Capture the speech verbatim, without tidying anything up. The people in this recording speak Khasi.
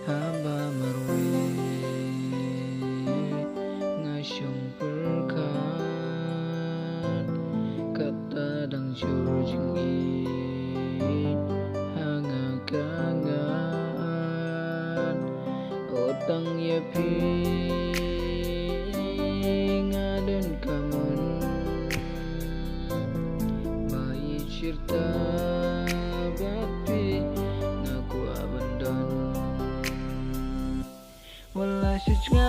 Haba marwei nga shong pyrkhat, kata dang jur jingïeit ha nga ka ngat. O tang ïa phi nga don ka mon, ba ïeit shirta bad phi nga kwah ban don. Wat la shu jngai